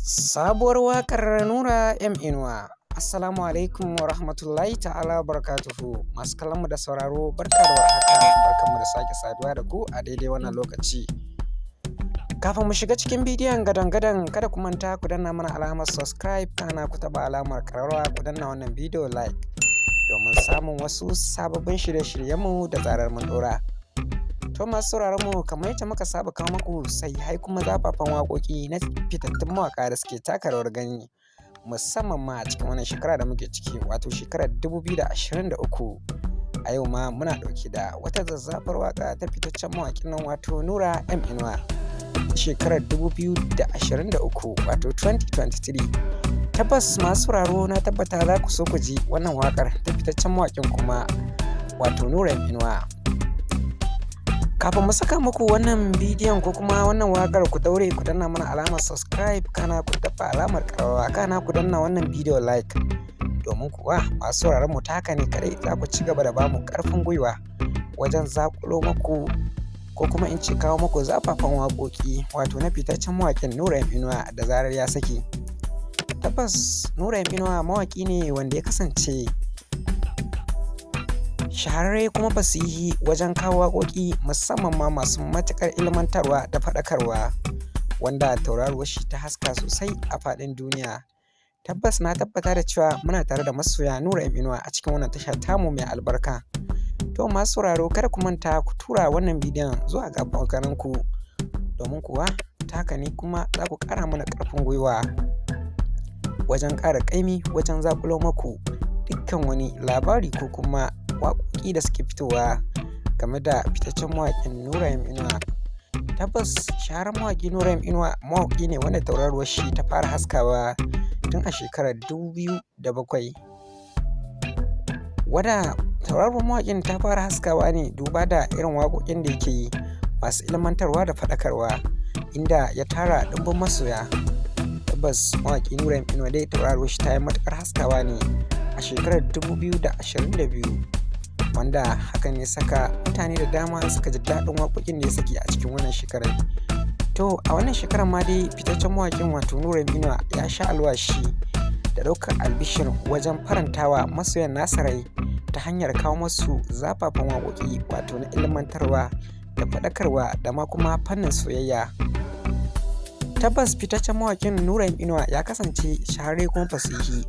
Sabuwar waƙar Nura M Inuwa. Assalamu alaikum wa rahmatullahi ta'ala wa barakatuhu. Masu kallonmu da sauraro, barka da warhaka, barkanmu da sake saduwa da ku a daidai wannan lokaci. Kafin mu shiga cikin bidiyon gadan-gadan, kada ku manta ku danna mana alamar subscribe, kana ku taɓa alamar ƙararrawa, ku danna wannan bidiyo like domin samun wasu sababbin shirye-shiryenmu da zarar mun ɗora. To, masu sauraron mu, kamar yadda muka saba kawo muku sahihai kuma zafafan waƙoƙi na fitattun mawaƙa da suke taka rawar gani, musamman ma a cikin wannan shekara da muke ciki, wato shekarar 2023. A yau ma muna ɗauke da wata zazzafar waƙa ta fitaccen mawaƙin nan, wato Nura M Inuwa, shekarar 2023, wato 2023. Tabbas masu sauraro, na tabbata za ku so ku ji wannan waƙar ta fitaccen mawaƙin kuma, wato Nura M Inuwa. Kafin mu saka muku wannan bidiyon ko kuma wannan waƙar, ku daure ku danna mana alamar subscribe, kana ku taɓa alamar ƙararrawa, kana ku danna wannan bidiyo like, domin kuwa masu sauraron mu, ta haka ne kaɗai za ku ci gaba da bamu ƙarfin gwiwa wajen zaƙulo muku, ko kuma in ce kawo muku zafafan waƙoƙi, wato na fitaccen mawaƙin Nura M Inuwa da zarar ya saki. Tabbas Nura M Inuwa mawaƙi ne wanda ya kasance shahararre kuma fasihi wajen kawo waƙoƙi, musamman ma masu matuƙar ilmantarwa da faɗakarwa, wanda tauraruwar shi ta haska sosai a faɗin duniya. Tabbas na tabbata da cewa muna tare da masoya Nura M Inuwa a cikin wannan tasha tamu mai albarka. To masu sauraro, kada ku manta ku tura wannan bidiyon zuwa ga abokananku, domin kuwa ta haka ne kuma za ku ƙara mana ƙarfin gwiwa wajen ƙara ƙaimi wajen zaƙulo maku dukkan wani labari ko kuma waƙoƙi da suke fitowa game da fitaccen mawaƙin Nura M Inuwa. Tabbas shahararren mawaƙi Nura M Inuwa mawaƙi ne wanda tauraruwar shi ta fara haskawa tun a shekarar 2007. Wadda tauraruwar mawaƙin ta fara haskawa ne duba da irin waƙoƙin da yake yi masu ilmantarwa da faɗakarwa, inda ya tara ɗimbin masoya. Tabbas mawaƙi Nura M Inuwa dai tauraruwar shi ta yi matuƙar haskawa ne a shekarar 2022, wanda hakan ya saka mutane da dama suka ji daɗin waƙoƙin da ya saki a cikin wannan shekarar. To a wannan shekarar ma dai fitaccen mawaƙin, wato Nura M Inuwa, ya sha alwashi da ɗaukar albishir wajen farantawa masoyan nasa rai ta hanyar kawo masu zafafan waƙoƙi, wato na ilmantarwa da faɗakarwa da ma kuma fannin soyayya. Tabbas fitaccen mawaƙin Nura M Inuwa ya kasance shahararre kuma fasihi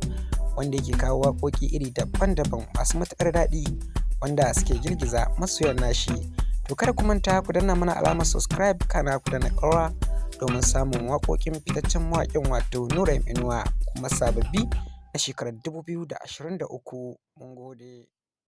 wanda yake kawo waƙoƙi iri daban-daban masu matuƙar daɗi wanda suke girgiza masoyan nashi. To kada ku manta ku danna mana alamar subscribe, kana ku danna ƙararrawa domin samun waƙoƙin fitaccen mawaƙin, wato Nura M Inuwa, kuma sababbi na shekarar 2023. Mun gode.